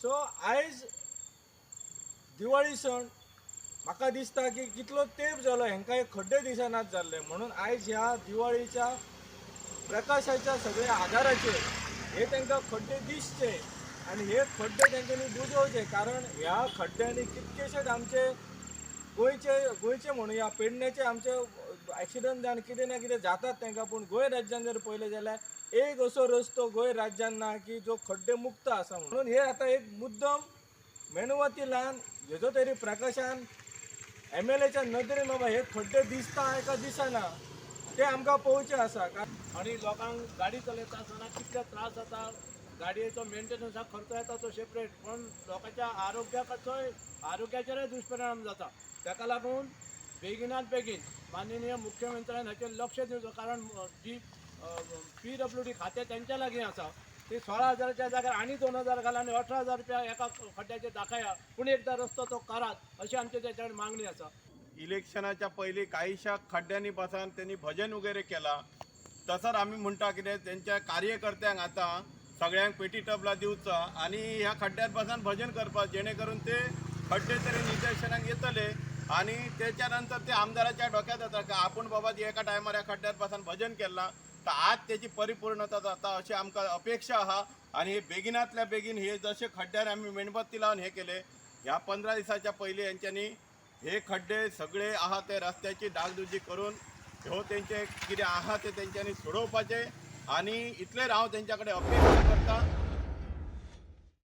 So आयज दिवाळी सण, म्हाका दिसता की कितलो तेंप जालो हेंकां हे खड्डे दिसनात जाल्ले, म्हणून आयज ह्या दिवाळीच्या प्रकाशाच्या सगळ्या आदाराचेर हे तांकां खड्डे दिसचे आनी हे खड्डे तेंच्यांनी बुजोवचे, कारण ह्या खड्ड्यांनी कितकेशेच आमचे गोंयचे गोंयचे म्हणुया पेडण्याचे आमचे एक्सिडंट जावन कितें ना कितें जातात तांकां. पूण गोंय राज्यान जर पळयलें जाल्यार एक असो रस्तो गोंय राज्यान ना की जो खड्डे मुक्त आसा. म्हणून हे आतां एक मुद्दम मेणवाती लावन हेजो तरी प्रकाशान एमएलएच्या नदरेन बाबा हे खड्डे दिसता काय दिसना ते आमकां पळोवचें आसा. आनी लोकांक गाडी चलयता आसतना कितले त्रास जाता, गाडयेचो मेंटेनन्साक खर्च येता तो सेपरेट, पण लोकांच्या आरोग्याचोय आरोग्याचेरय दुश्परिणाम जाता. ताका लागून बेगिनात बेगीन माननीय मुख्यमंत्र्यान हाचेर लक्ष दिवचो, कारण जी पीडब्ल्यूडी खातें तेंच्या लागीं आसा ती 16,000च्या जाग्यार आनी 2,000 घाला आनी 18,000 रुपया एका खड्ड्याचेर दाखया, पूण एकदां रस्तो तो करात अशी आमची तेच्या कडेन मागणी आसा. इलेक्शनाच्या पयलीं काहीशा खड्ड्यांनी बसान त्यांनी भजन वगैरे केला. तसंच आमी म्हणटा कितें, तेंच्या कार्यकर्त्यांक आतां सगळ्यांक पेटी टबला दिवचा आनी ह्या खड्ड्यात बसान भजन करपाक, जेणे करून ते खड्डे तरी निदर्शनाक येतले आनी तेच्या नंतर ते आमदाराच्या डोक्यात जाता की आपूण बाबा ती एका टायमार ह्या खड्ड्यात बसान भजन केलां तर आज तेची परिपूर्णता जाता अशी आमकां अपेक्षा आहा. आनी हे बेगिनातल्या बेगीन हे जशे खड्ड्यार आमी मेणबत्ती लावन हे केले, ह्या 15 दिसाच्या पयलीं हेंच्यांनी हे खड्डे सगळे आहा ते रस्त्याची डागडुजी करून ह्यो तेंचे कितें आहा ते तेंच्यांनी सोडोवपाचें आनी इतलें हांव तेंच्या कडेन अपेक्षा करता.